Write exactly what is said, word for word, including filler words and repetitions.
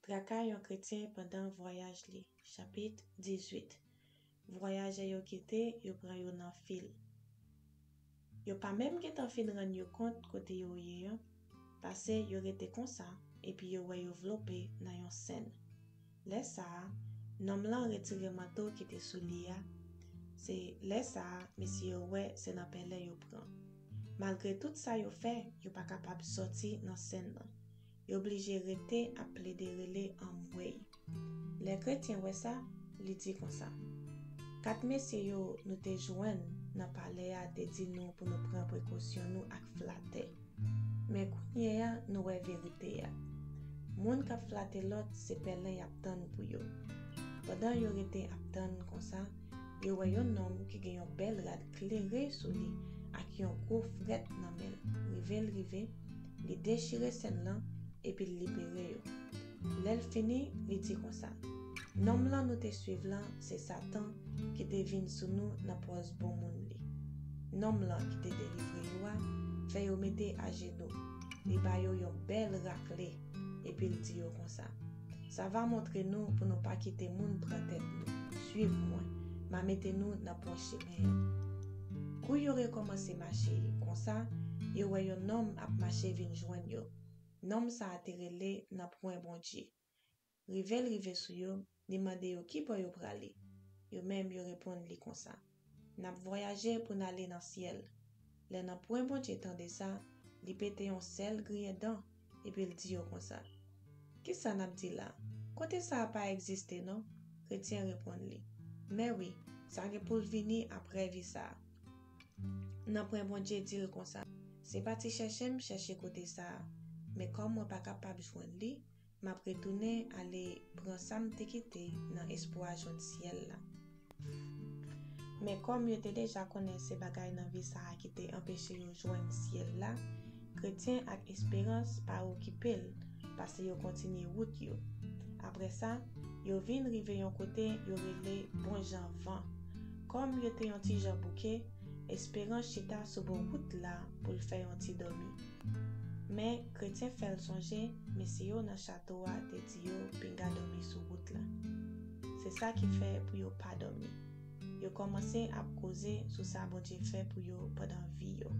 Traka yon kretyen pandan vwayaj li. Chapit dizuit. Vwayajè yo kite, yo pran yo nan fil. Yo pa menm gentan fin rann yo kont kote yo ye an, pase yo rete konsa, epi yo wè yo vlope nan yon sèn. Lè sa a, nonm lan retire manto ki te sou li a. Se lè sa a, mesye yo wè se nan pèlen yo pran. Malgre tout sa yo fè, yo pa kapab sòti nan sèn nan. Yo blije rete ap plede rele anmwey. Lè kretyen wè sa, li di konsa: Kat mesye yo nou te jwenn nan palè a te di nou pou nou pran prekosyon nou ak flatè. Men kounye a, nou wè verite a. Moun k ap flate lòt, se pèlen y ap tann pou yo. Pandan yo rete ap tann konsa, yo wè yon nonm ki gen yon bèl rad klere sou li ak yon gwo frèt nan men l. Rive l rive, li dechire sèn lan epi l libere yo. Lè l fini, li di konsa: Nonm lan nou te swiv lan, se Satan ki te vin sou nou nan pòz bon moun li. Nonm lan ki te delivre yo a fè yo mete ajenou. Li ba yo yon bèl rakle, epi l di yo konsa: Sa va montre nou pou nou pa kite moun pran tèt nou. Swiv mwen, m a mete nou nan bon chemen an. Kou yo rekòmanse mache konsa, yo wè yon nonm ap mache vin jwenn yo. Nonm sa a te rele Nanpwen Bondye. Rive l rive sou yo, li mande yo ki bò yo prale. Yo menm yo reponn li konsa: N ap vwayaje pou n ale nan syèl. Lè Nanpwen Bondye tande sa, li pete yon sèl griyen dan, epi l di yo konsa: Kisa n ap di la? Kote sa a pa egziste non. Kretyen reponn li: Men wi, sa gen pou l vini aprè vi sa a. Nanpwen Bondye di l konsa: Se pa ti chèche m chèche kote sa a, men kòm mwen pa kapab jwenn li, m ap retounen ale pran sa m te kite nan espwa jwenn syèl la. Men kòm yo te deja konnen se bagay nan vi sa a ki te anpeche yo jwenn syèl la, kretyen ak esperans pa okipe l, pase yo kontinye wout yo. Apre sa, yo vin rive yon kote yo rele Bon Jan Van. Kòm yo te yon ti jan bouke, esperans chita sou bò wout la pou l fè yon ti dòmi. Men kretyen fè l sonje mesye yo nan chato a te di yo pinga dòmi sou wout la. Se sa ki fè pou yo pa dòmi. Yo kòmanse ap koze sou sa Bondye fè pou yo pandan vi yo.